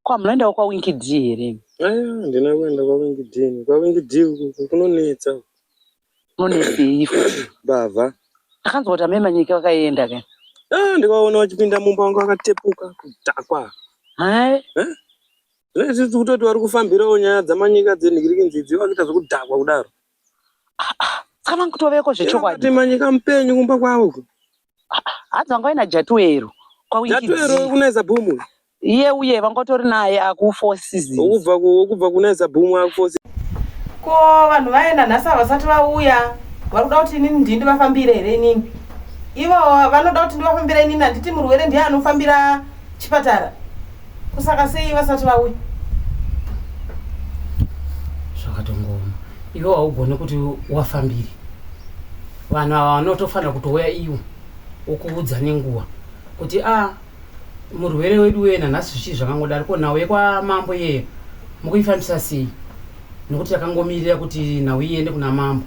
Ko hamunoendawo kwaWinky D here? Aya, handina kuenda kwaWinky D. KwaWinky D uku kunonetsa. Kunonetsei futi? Mbavha. Ndakanzwa kuti amai Manyika vakaenda ka. Ah, ndikaona vachipinda mumba vanga vakatepuka kudhakwa. Hai? Eh? Zvese kutoti vari kufambirawo nyaya dzaManyika dzenhikiriki nzidzi vakuita zvekudhakwa kudaro. Ah, ah. Saka vangutoveko zvechokwadi. Vakati Manyika mupenyu kumba kwavo uko. Ah, ah. Hanzi vanga vaina Jatuwero. KwaWinky D. Jatuwero kunaiza bhumu. Iye uye vangotori naye aku Four Seasons. Ukubva ku ukubva kunaiza bhumu aku Four Ko vanhu vaenda nhasi havasati vauya vari kuda kuti inini ndini ndivafambire here inini ivo vanoda kuti ndivafambire inini handiti murwere ndiye anofambira chipatara kusaka sei vasati vauya zvakatongooma iwe haugone kuti wafambire vanhu ava vanotofanira kutouya iwo wokuudza nenguva kuti a ah, Murwere wedu uye nanhasi zvichiri zvakangodaro ko nhau yekwamambo iyeye mukuifambisa sei nekuti takangomirira kuti nhau iende kuna mambo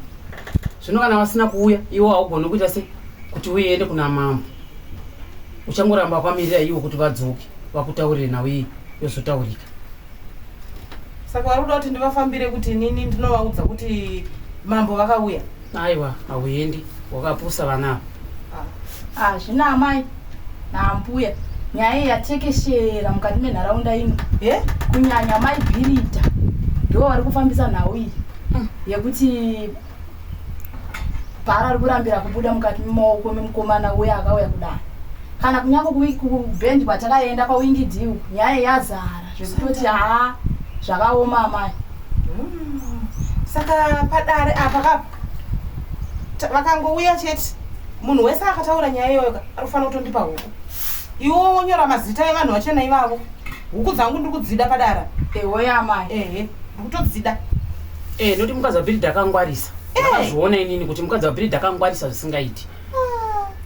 zvino kana vasina kuuya iwo haugoni kuita se kuti uiende kuna mambo uchangoramba wakamirira iwo kuti vadzoke vakutaurire nhau iyi yozotaurika Saka vari kuda kuti ndivafambire kuti inini ndinovaudza kuti mambo vakauya? Aiwa, hauendi. Wakapusa vana ava. Ah, zvino amai naambuya nyaya iyi yatekeshera mukati menharaunda ino Eh? kunyanya mai bhiridha ndivo vari kufambisa nhau iyi yekuti Bhara ari kurambira kubuda mukati memaoko memukomana uya akauya kudare. Kana kunyange kuband kwatakaenda kwaWinky D uku nyaya yazara zvekutoti haa zvakaoma amai. Saka padare apa ka vakangouya chete munhu wese akataura nyaya iyoyo ka ari kufanira kutondipa huku. Iwe wonyora mazita evanhu vachena ivavo. Huku dzangu ndiri kudzida padara. Ehoyi amai. Ehe, ndiri kutodzida. Eh, noti mukadzi waBhiridha akangwarisa. Ndakazviona inini kuti mukadzi waBhiridha akangwarisa zvisingaiti.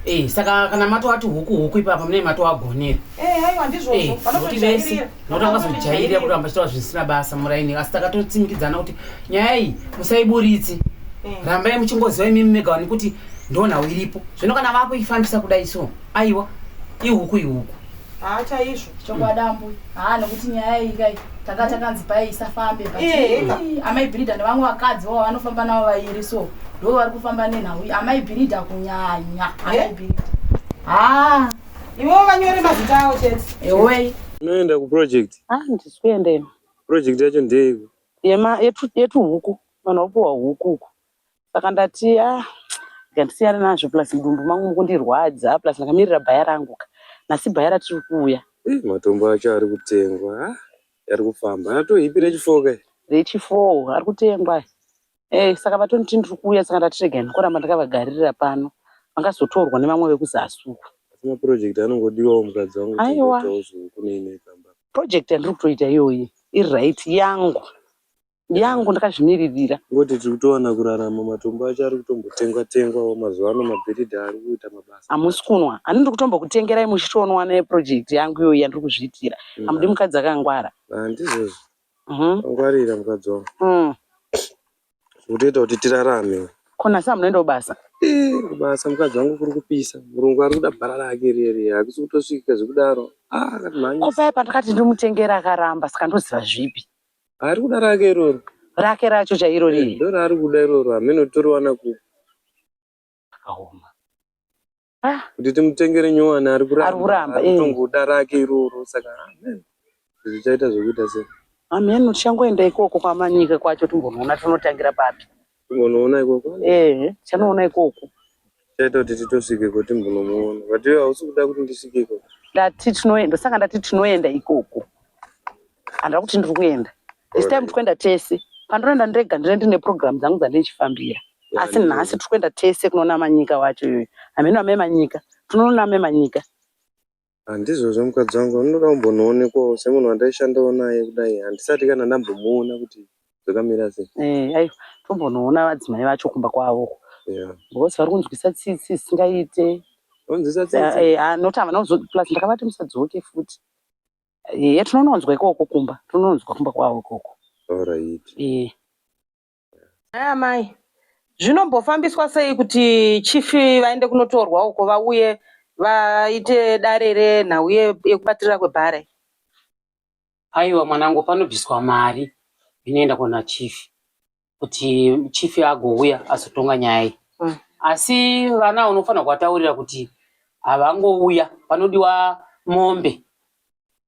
Eh, saka kana matoati huku huku ipapa munenge matoagonera. Eh, aiwa ndizvozvo. Eh, nokuti vese nokuti vangazojairira kuti vamba chitaura zvisina basa muraini asi takatotsimikidzana kuti nyaya iyi musaiburitse. Rambai muchingoziva imimi mega nekuti ndonhau iripo. Zvino kana vakuifambisa kudai so, aiwa ihuku ihuku. Haa chaizvo. Chokwadi ambuya. Haa nekuti nyaya iyi kai tanga takanzi paye isafambe but Eh, eka. ii, amai Bhiridha nevamwe vakadzi vavo vanofamba navo vairi so ndo vari kufamba nenhau iyi. Amai Bhiridha kunyanya. Amai Eh? Bhiridha. Haa Ivo vanyore mazita avo chete. ewei. Unoenda kuproject? Ah, ndisi kuenda ini. Project yacho ndeyeiko? Yema yetuhuku vanhu vakupiwa huku uku. Saka ndati ah rega ndisiyane nazvo plus mudumbu mangu mukundirwadza plus ndakamirira bhaya rangu ka. Nhasi bhaya ratiri kuuya. Ih, matombo acho ari kutengwa ah, ari kufamba atohipi rechifour kai Rechifour ari kutengwa aya. Eh, saka vatonditi ndiri kuuya saka ndati regai ndikoramba ndakavagaririra pano. Vangazotorwa nevamwe vekuzasi uku. Asi maproject anongodiwawo mukadzi wangu Aiwa. tingoitawo zvokunei pamba. Project yandiri kutoita iyoyi iri right yangu. yangu ndakazvimiririra. Ngoti tiri kutowana kurarama matombo acho ari kutombotengwa tengwawo mazuva ano mabhiridha ari kuita mabasa. Hamusi kunwa ani ndiri kutombokutengerai muchitonwa neproject yangu iyoyi yandiri kuzviitira. Hamudi mukadzi akangwara. Handizvozvo. Mhm. Angwarira mukadzi wangu. Zvikutoita kuti tirarame. Ko nhasi hamunoenda kubasa? Ii, kubasa mukadzi wangu kuri kupisa. Murungu ari kuda bhara rake riye riye. Hakusi kutosvika zvekudaro. Ah, akatimhanyisa. Ko paya pandakati ndimutengera akaramba saka ndoziva zvipi? Ari kuda rake iroro. Rake racho chairo riri. Ndo raari kuda iroro hameno toriwana kupi. Akaoma. Ah. Kuti timutengere nyowani ari kuramba. Ari kuramba, Ari eh. kutongoda rake iroro saka amen. Zvichaita zvekuita sei? Hameno tichangoenda ikoko kwaManyika kwacho timbonoona tonotangira papi. Timbonoona ikoko. Ehe, tichanoona ikoko. Chaita kuti titosvikeko timbonomuona. But iwe hausi kuda kuti ndisvike ikoko. Ndati tinoenda, ndosaka ndati tinoenda ikoko. Handina kuti ndiri kuenda. This time tiri kuenda tese. Pandinoenda ndega ndine ndine program dzangu dzandichifambira. Asi nhasi tiri kuenda tese kunoona Manyika wacho iyoyo. Hameno amai Manyika. Tinoona amai Manyika. Handizvozvo mukadzi wangu anoda kumbonoonekwawo semunhu wandaishandawo naye kudai handisati kana ndambomuona kuti zvakamira sei. Eh, aiwa tombonoona vadzimai vacho kumba kwavo uko. Yeah. Because vari kunzwisa tsitsi zvisingaite. Vanzwisa tsitsi? Eh, ah, not havana kuzo plus ndakavati musadzoke futi. Eh, tinononzwa ikoko kumba. Tinononzwa kumba kwavo ikoko. Alright. Eh. Nhai amai, zvinombofambiswa sei kuti chief vaende kunotorwa uko vauye vaite dare renhau yekubatirira kwebhara? Aiwa mwanangu, panobviswa mari inoenda kuna chief kuti chief agouya azotonga nyaya iyi. Asi vana unofanira kuvataurira kuti havangouya, panodiwa mombe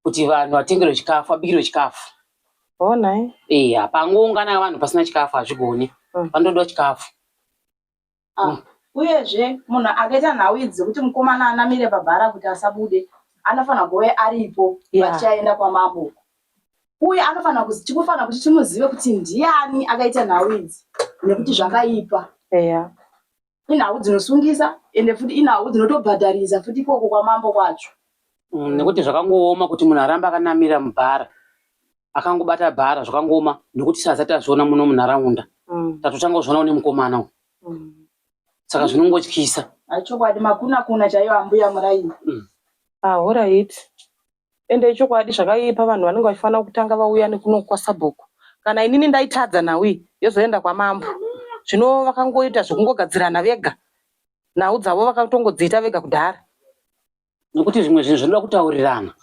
kuti vanhu vatengerwe chikafu, vabikirwe chikafu. Honai. Eya, pangoungana vanhu pasina chikafu hazvigoni. Panodiwa chikafu. Ah, uyezve munhu akaita nhau idzi dzekuti mukomana anamire pabhara kuti asabude anofanira kuve aripo vachiaenda kwamambo uko. Uye anofanira kuzi tikufanira kuti timuzive kuti ndiani akaita nhau idzi nekuti zvakaipa. Yeah. Inhau dzinosungisa ende futi inhau dzinotobhadharisa futi ikoko kwamambo kwacho. Nekuti zvakangooma kuti munhu arambe akanamira mubhara akangobata bhara zvakangooma nekuti sazati azviona muno munharaunda. Tatotanga kuzvionawo nemukomana uyu. Saka zvinongotyisa. Chokwadi makuna kuna chaiyo ambuya muraini. Ah, horaiti. Ende chokwadi zvakaipa vanhu vanenge vachifanira kutanga vauya nekuno kwasabhuku. Kana inini ndaitadza nhau iyi yozoenda kwamambo. Zvino vakangoita zvekungogadzirana vega. Nhau dzavo vakatongodziita vega kudhara. Nekuti zvimwe zvinhu zvinoda kutaurirana.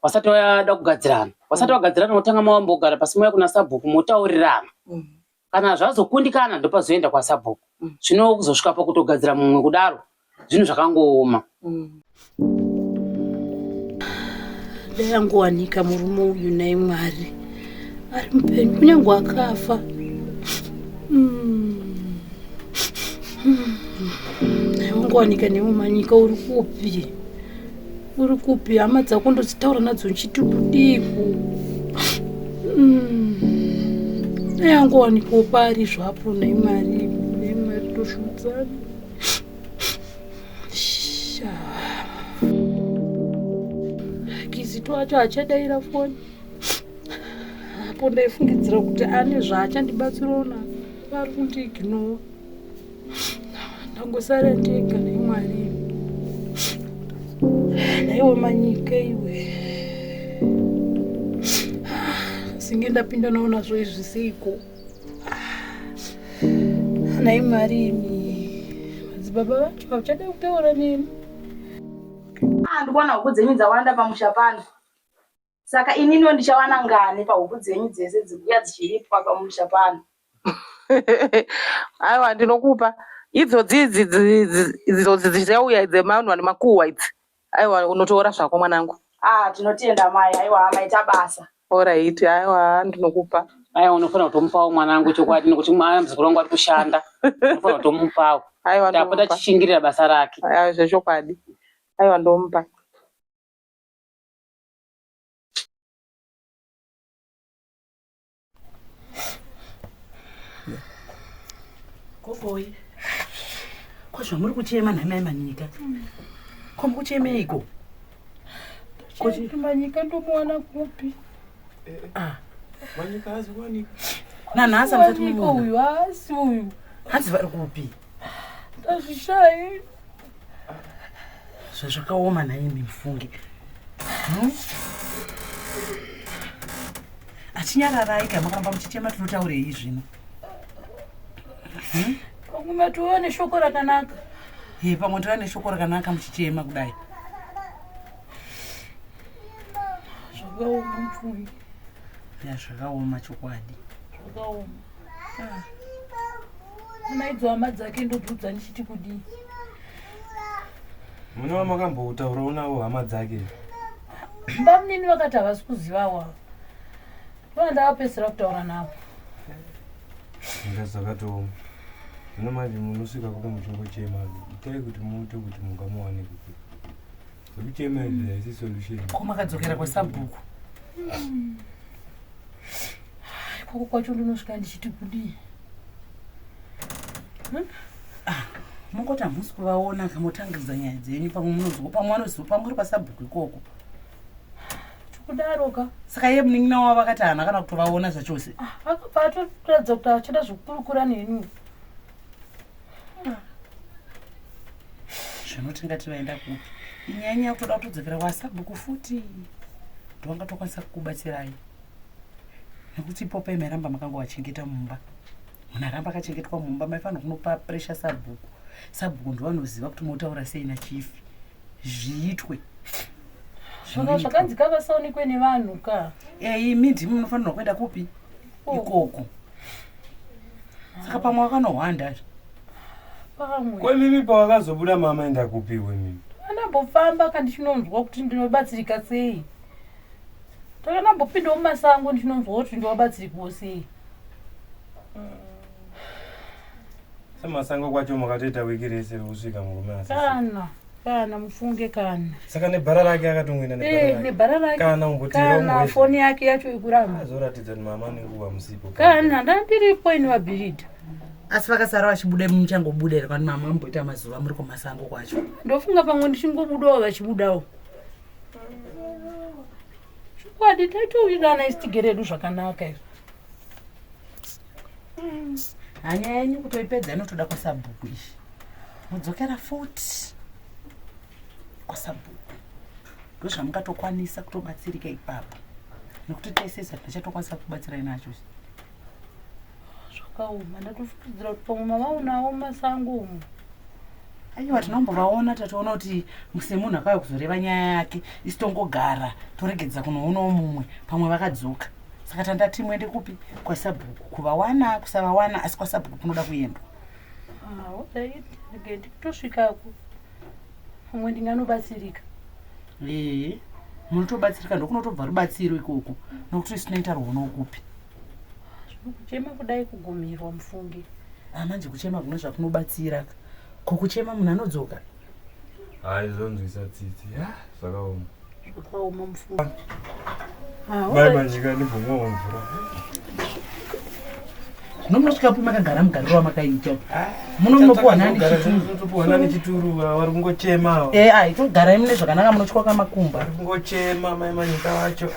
Vasati vada kugadzirana. Vasati vagadzirana votanga mambogara pasi mouya kuna sabhuku motaurirana. Kana zvazokundikana ndopazoenda kwasabhuku. Zvino kuzosvika pakutogadzira mumwe kudaro zvinhu zvakangooma. Dai angowanika murume uyu nhai Mwari ari mupenyu kunyange akafa. Dai wangowanika neumanyika uri kupi? Uri kupi? Hama dzako ndodzitaura nadzo ndichiti kudiiko? Dai angowanikawo paari zvapo nhai Mwari, nhai Mwari ndozviudzani. Kizito acho achadaira foni apo ndaifungidzira kuti ane zvaachandibatsirawo nazvo ari kundiignowa ndangosara ndega nemwari naiwe manyika iwe singe ndapinda nawo nazvo izvi seiko Nhai Mwari imi madzibaba vacho havachada kutaura neni. Ah, ndikuona huku dzenyu dzawanda pamusha pano. Saka ininiwo ndichawana ngani pahuku dzenyu dzese dzikuuya dzichiripwa pamusha pano? Aiwa ndinokupa idzodzi idzi idzodzi dzichauya dzemanhu ane makuhwa idzi. Aiwa unotora zvako mwanangu. Ah, tinotenda mai. Aiwa maita basa. Alright, aiwa ndinokupa. Aiwa unofanira kutomupawo mwanangu chokwadi nekuti mwana muzukuru wangu ari kushanda. Unofanira kutomupawo. Aiwa Tapota ndomupa. tichishingirira basa rake. Aiwa zvechokwadi. Aiwa ndomupa. Gogoi. Ko zvamuri kuchema nhai mai Manyika? Ko mukuchemeiko? Kuti Manyika ndomuwana kupi? Ah. Manyika haasi kuwanika. Nanhasi hamusati Wanikwa mamuona. uyu haasi uyu. Hanzi vari kupi? Ndazvishayi. Zvazvakaoma nhaimi mufunge. Achinyararai ka makaramba muchichema tinotaurei zvino? Pamwe matova neshoko rakanaka. He pamwe tova neshoko rakanaka muchichema kudai. Zvakaoma mufunge. Ya zvakaoma chokwadi. Zvakaoma. Ah. Ana idzo hama dzake ndodziudza ndichiti kudii? Mune wamakambotaurawo navo hama dzake? Bamunini vakati havasi kuzivawo ava. Ndova ndavapedzisira kutaura navo. Inga zvakatooma. Zvino manje munosvika koko muchingochema. Itai kuti muite kuti mungamuwane kupi. Zvekuchema izvi haisi solution. Ko makadzokera kwasabhuku? Ikoko kwacho ndinosvika ndichiti kudii? Ah, mongoti hamusi kuvaona ka motangidza nyaya dzenyu pamwe munonzwa pamwe vanoziva pamwe uri pasabhuku ikoko. Chikudaro ka. Saka iye munin'ina wavo akati haana kana kutovaona zvachose. Ah, akabva atoratidza kuti achada zvekukurukura neni. Zvino tingati vaenda kupi? Inyaya yakutoda kutodzokera kwasabhuku futi. Ndovangatokwanisa kukubatsirai. Nekuti ipopo mairamba makangovachengeta mumba. Munhu aramba akachengetwa mumba maifanira kunopa pressure sabhuku. Sabhuku ndovanoziva kuti motaura sei nachifi. Zviitwe. Zvaka zvakanzi kavasaonekwe nevanhu ka. Eh, imi ndimi munofanirwa kuenda kupi? Oh. Ikoko. Saka pamwe wakanohwanda. Pamwe. Ko imimi pawakazobuda mama enda kupi iwe mimi? Andambofamba ka ndichinonzwa kuti ndinobatsirika sei. Takandambopindawo mumasango ndichinonzwa kuti ndinobatsirikawo sei. Semasango kwacho makatoita wiki rese rekusvika murume asi. Kana kana mufunge kana. Saka nebhara rake akatongoenda nebhara Eh, rake. nebhara rake. Kana umbotira Kana umwe. foni yake yacho ikuramba. Azoratidza kuti mama nenguva musipo. Kana ndandiripo ini vabhiridha. Asi vakasara vachibuda muchangobuda here kwani mama mumboita mazuva muri kumasango kwacho. Ndofunga pamwe ndichingobudawo vachibudawo. Chokwadi taitowirirana isi tigere hedu zvakanaka izvi. Hanya yenyu kutoipedza inotoda kwasabhuku iyi. Mudzokera futi kwasabhuku. Ndozvamungatokwanisa kutobatsirika ipapo. Nekuti tese isu hatina chatokwanisa kubatsirai nacho. Zvakaoma ndatofungidzira kuti pamwe mama unawo mumasango umu. Aiwa tinombovaona tatoona kuti semunhu akauya kuzoreva nyaya yake isu tongogara toregedza kunoonawo mumwe pamwe vakadzoka. Saka tandati muende kupi kwasabhuku kuvawana kusavawana asi kwasabhuku kunoda kuendwa. Ah, alright, ndege ndikutosvikako. Pamwe ndinganobatsirika. Ee, munotobatsirika ndokunotobva rubatsiro ikoko nokuti isu tinoita rwuno kupi. Kuchema kudai kugumirwa mufunge. Ah, manje kuchema kune zvakunobatsira ka. Ko kuchema munhu anodzoka. Hayi zvonzwisa tsitsi. Ya, zvakaoma. Zvakaoma mufunge. Ah, Mai alright. manyika ndibvumwawo mvura. Zvino munosvika pi makagara mugariro wamakaita. Muno munopuwa nani chituru? Topuwa nani chituru vari kungochema ava. Eh, ai togarai mune zvakanaka munotyoka makumbo. Vari kungochema mai manyika vacho.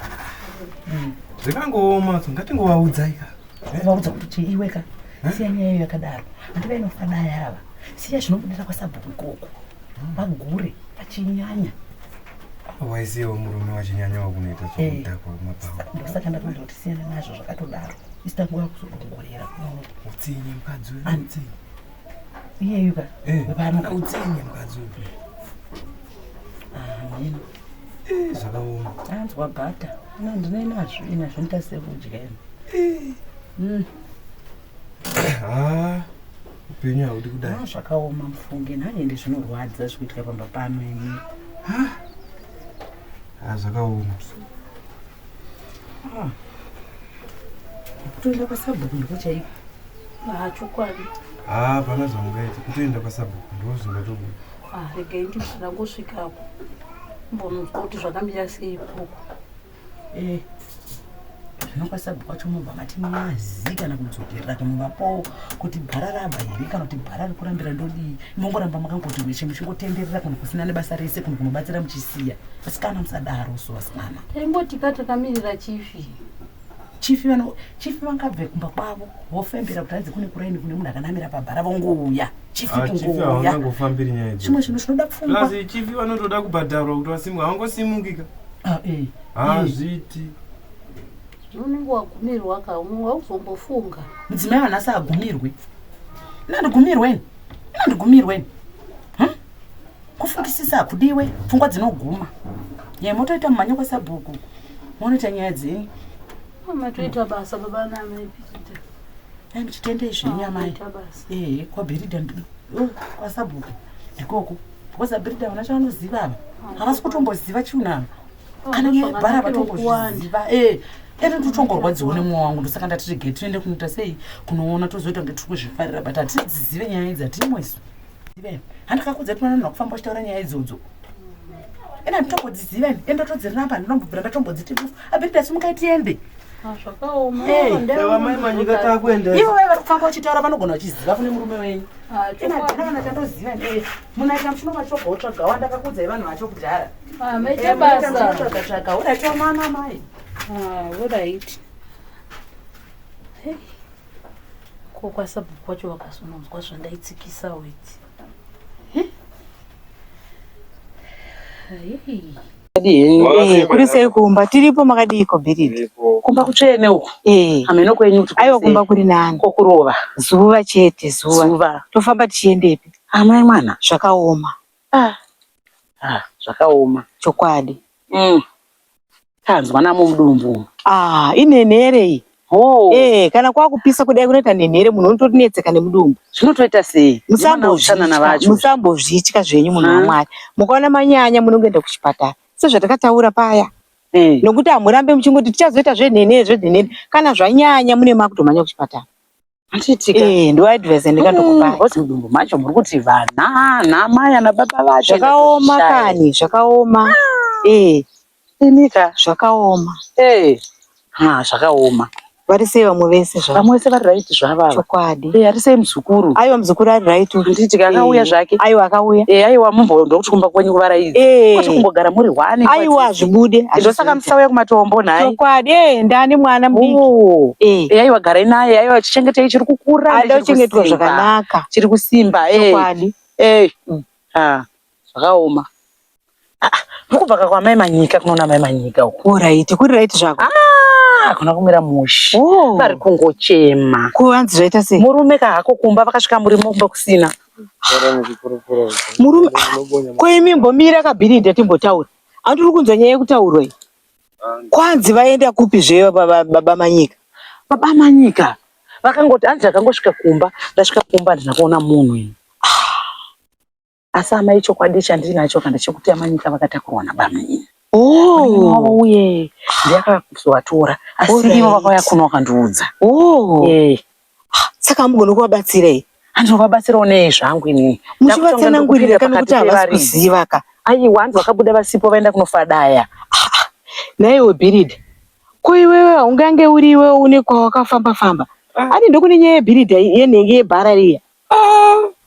Zvikangooma so ngatingovaudzai ka. Vaudza kuti chii iwe ka. Siya nyaya iyo yakadaro. Handiva inofadaya ava. Siya zvinobudira kwasabhuku ikoko. Vagure vachinyanya. Waisiyewo murume wachinyanya wakunoita zvekudhakwa kumabhawa. Ndosaka ndakuita kuti siyana nazvo zvakatodaro. Isu tanguva kuzodongorera kuno. Utsinye mukadzi uyu. Ani? Utsinye. Iyeyu ka. Eh, Wepano ka. Utsinye mukadzi uyu. Ah, mheno. Eh, zvakaoma. Anzwa bhata. No, ndine nazvo ina zvinoita sekudya ino. Ah, upenyu haudi kudai. Ah, zvakaoma mufunge nhaende zvinorwadza zvikuitika pamba pano imi. Ah, zvakaoma. Ah. Kutoenda kwasabhuku ndiko chaiko. Ah, chokwadi. Ah, hapana zvamungaita. Kutoenda kwasabhuku ndiko zvingatobuda. Ah, regai ndangosvikako. Mbononzwa kuti zvakamira sei ikoko. Eh. Zvino kwasabhuku kwacho mobva mati mazi kana kudzokerera kunovapawo kuti bhara rabva here kana kuti bhara riri kurambira ndodii. Mongoramba makangoti weshe muchingotenderera kunhu kusina nebasa rese kunhu kunobatsira muchisiya. Asikana musadaro so asikana. Taingoti ka takamirira chifi. Chifi vano chifi vangabve kumba kwavo vofembera kuti hanzi kune kuraini kune munhu akanamira pabhara vongouya. Chifi Ah, chifi kungouya. havangangofambiri nyaya idzi. Zvimwe zvinhu zvinoda pfungwa. Plus chifi vanotoda kubhadharwa kuti vasimuke. Havangosimuki ka. Ah, eh. Hazviiti. Unenge wagumirwa ka, hauzombofunga. Mudzimai wanhasi agumirwe. Inandigumirwe ini. Inandigumirwe ini. Hm? Kufungisisa hakudiwe, pfungwa dzinoguma. Nyaya motoita mumhanya kwasabhuku. Monoita nyaya dzenyu. Matoita basa baba namai Bhiridha. Dai muchitendei zvenyu Ah, amai. maita basa. Ehe, kwabhiridha oh, kwasabhuku ndikoko. Because abhiridha havana chavanoziva ava. Havasi kutomboziva chinhu ava. Kana nyaya yebhara havatombozviziva. Eh, ende ndotongorwadziwa nemwoyo wangu ndosaka ndati rege tiende kunoita sei kunoona tozoita kunge tiri kuzvifarira but hatidzizive nyaya idzi hatirimo isu. Zive. Handikakudza kuti vanhu vakufamba vachitaura nyaya idzodzo. Ende handitombodziziva ini. Ende ndotodziramba ndinombobvira ndatombodziti bufu. Abhiridha simukai tiende. Ah, zvakaoma. Eh, Saka mai manyika takuenda. Ivo vaya vari kufamba vachitaura vanogona vachiziva kune murume wenyu. Ah, Ina chokwadi. handina kana chandoziva ne. Munaita muchinovatsvaga tsvagawo ndakakuudzai vanhu vacho kudhara. Ah, maita basa. Tsvaga tsvaga udatonana mai. Ah, alright. Hey. Ko kwasabhuku kwacho vakazononzwa zvandaitsikisa weti. Hey. Eh, kuri sei kumba tiripo makadiiko bhiridhi Kumba kutsvene uku. Eh. Hameno kwenyu kuti Aiwa kumba kuri nani kokurova. zuva chete zuva Zuva. tofamba tichiendepi Amai mwana. zvakaoma Ah. Ah, zvakaoma. chokwadi. Mm. Tanzwa namo mudumbu. Ah, inhenhere iyi. Oh. Eh, kana kwakupisa kudai kunoita nhenhere munhu unotonetseka nemudumbu. Zvinotoita sei? Utsanana vacho. Musambozvitya zvenyu munhu Ah. waMwari. Mukaona manyanya munongoenda kuchipatara. Sezvatakataura paya. Eh. Nokuti hamurambe muchingoti tichazoita zvenhenhere zvenhenhere. Kana zvanyanya mune makutomhanya kuchipatara. Handiitika. Eh, ndo advice yandingandokupai. Because mudumbu macho muri kuti vana namai ana baba vacho. Zvakaoma ndatoshaya. kani, zvakaoma. Eh, Imika. zvakaoma. Eh. Ha, zvakaoma. Vari sei vamwe vese zvavo? Vamwe vese vari right zvavava. Chokwadi. Eh, ari sei muzukuru? Aiwa muzukuru ari right. Handiitika akauya Eh, zvake. Aiwa akauya. Eh, aiwa mumbo ndokuti kumba kwenyu kuvaraidza. Eh. Kuti kumbogara muri hwani. Aiwa hazvibude. Ndosaka musauya kumatombo nhai. Chokwadi, eh, ndani mwana mudiki. Oh. Eh. Eh, aiwa garai naye, aiwa chichengetei chiri kukura. Ada chiri kuchengetwa kusimba. zvakanaka. Chiri kusimba, eh. Chokwadi. Eh. Ah, zvakaoma. Ah, ah, mukubva ka kwamai Manyika kunoona mai Manyika uko. Alright, kuri right zvako. Ah, kuna kumira mushe. Oh. Vari kungochema. Kuvanzi zvaita sei? Murume ka hako kumba vakasvika murimo kumba kusina. Murume ko imi mbomira kabhiridha timbotaura. Handiri kunzwa nyaya yekutaurwa iyi. Kwanzi vaenda kupi zve baba baba Manyika? Baba Manyika vakangoti hanzi ndakangosvika kumba, ndasvika kumba handina kuona munhu ini. Asi amai chokwadi chandinacho kana chekuti amanyika vakatakurwa nabamunini. Oh. Uye ndiye akazovatora asi Alright. ivo vakauya kuno vakandiudza. Oh. Eh, Saka hamugoni kuvabatsira iyi. hanzi vabatsirawo nei zvangu inini. Muchivatsanangurira kana kuti Ndakutanga havasi ndokupinda pakati kuziva ka. Aiwa hanzi vakabuda vasipo vaenda kunofadaya. Naiwe bhiridha. Ko iwewe haungange uri iwewe une kwawakafamba famba. Ani ndokune nyaya yebhiridha yenhenge yebhara riya.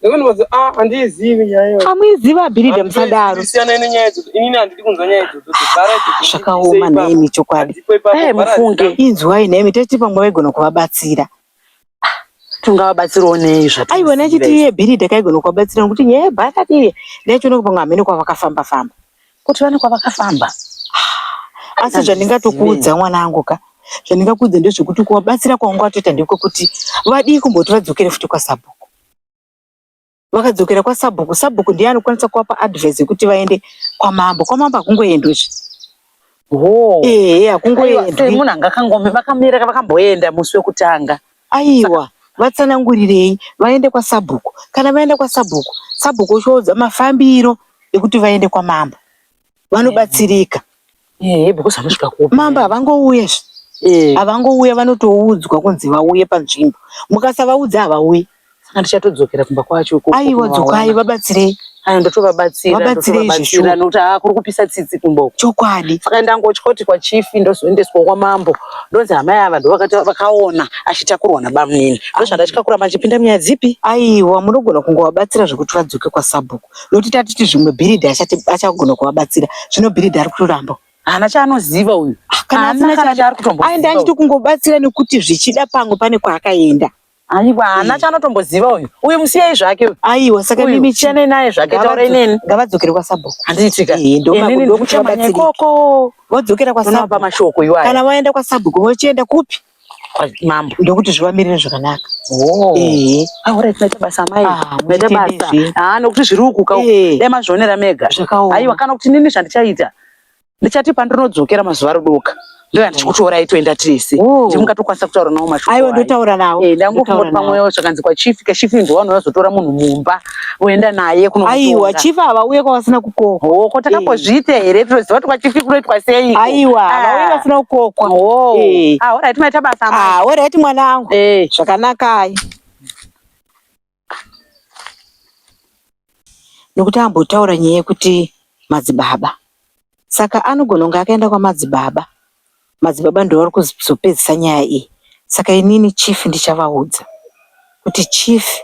Ndakanobaza ah handiizivi nyaya iyoyo. Hamuiziva bhiridha musadaro. Siyana nenyaya idzodzo. Inini handidi kunzwa nyaya idzodzo. Dzebhara idzodzo. Zvakaoma nhaimi chokwadi. Handipo ipapo. Eh, bhara mufunge. Inzwai nhaimi tati pamwe vaigona kuvabatsira. Tungavabatsirawo nei zvatinoziva Aiwa nachiti izvi. iye bhiridha kaigona kuvabatsira nokuti nyaya yebhara riya ndaichiona kuti pamwe hamene kwavakafamba famba. Kuti vane kwavakafamba. Asi zvandingatokuudza mwanangu ka zvandingakuudza ndezvekuti kuvabatsira kwaungatoita ndekwekuti vadii kumboti vadzokere futi kwasabhuku. Vakadzokera kwasabhuku, sabhuku ndiye anokwanisa kuvapa advice yekuti vaende kwamambo. Kwamambo hakungoendwi zve. Ho. Ehe, Aiwa, hakungoendwi. semunhu anga akangome vakamira vakamboenda musi wekutanga. Aiwa, vatsanangurirei vaende kwasabhuku. Kana vaenda kwasabhuku, sabhuku ochivaudza mafambiro ekuti vaende kwamambo. Vanobatsirika. Eh, because vanosvika kupi. Mambo havangouye zve. Eh, Havangouya vanotoudzwa kunzi vauye panzvimbo. Mukasavaudza havauyi. saka ndichatodzokera kumba kwacho ikoko. Aiwa, kunovaona. dzokai vabatsirei. Aya ndotovabatsira, Vabatsirei ndotovabatsira zveshuwa. nokuti haa kuri kupisa tsitsi kumba uko. Chokwadi. Saka ndangotya kuti kwachifi ndozoendeswa kwamambo ndonzi amai ava ndovakati vakaona achitakurwa nabamunini. Ndozvandatya kuramba ndichipinda munyaya dzipi. Aiwa, munogona kungovabatsira zvekuti vadzoke kwasabhuku. Nokuti tatiti zvimwe bhiridha achagona kuvabatsira. Zvino bhiridha ari kutoramba. Haana chaanoziva uyu. Kana Haana asina kana chaari kutomboziva. Aenda achiti kungobatsira nekuti zvichida pamwe pane kwaakaenda. Aiwa, haana chaanotomboziva uyu. Uyu musiyei zvake uyu. Aiwa, saka Uyu mimi siyanai naye zvake taurai neni. Ngavadzokere kwasabhuku. Handiitika. Eh, Inini ndokuti ndikuchamanya vabatsirike. ikoko. Vodzokera Unovapa kwasabhuku. mashoko iwayo. Kana vaenda kwasabhuku vochienda kupi? Mambo. Ndokuti zvivamirire zvakanaka. Oh. Ehe. Ah, alright, maita basa amai. Ah, Maita muchitende basa. zve. Ah, nokuti zviri uku ka. Eh. Dai mazvionera mega. Zvakaoma. Aiwa, kana kuti nini zvandichaita. Ndichati pandinodzokera mazuva rodoka. Ndoya ndichikutorai toenda tese. Oh. Ndimungatokwanisa kutaura nawo mashoko. Aiwa aya. ndotaura nawo. Eh, ndangofunga Ndotaura kuti nawo. pamwe zvakanzi kwachifi, kachifi ndiwo vanozotora munhu mumba voenda naye kunomutonga. Aiwa, chief havauye kwavasina kukokwa. Oh, ko takambozviita here tinoziva kuti kwachifi kunoitwa sei? Aiwa, havauye vasina kukokwa. Oh. Eh. Ah, alright, maita basa amai. Ah, alright mwanangu. Eh. Zvakanakai. Nokuti ambotaura nyaya yekuti madzibaba. Saka anogona kunge akaenda kwamadzibaba. Madzibaba ndivo vari kuzopedzisa nyaya iyi. Saka inini chief ndichavaudza kuti chief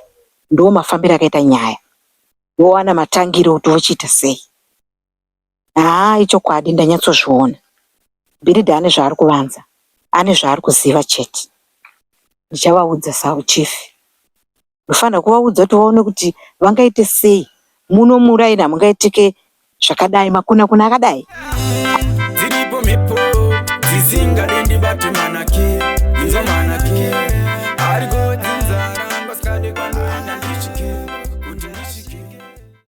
ndiwo mafambiro akaita nyaya. Vowana matangiro kuti vochiita sei. Haa ichokwadi ndanyatsozviona. Bhiridha ane zvaari kuvanza. Ane zvaari kuziva chete. Ndichavaudza sachief. Ndofanira kuvaudza kuti vaone kuti vangaite sei. Muno muraini hamungaitike zvakadai makuna kuna akadai. Dziripo mhepo dzisingade ndibate manake.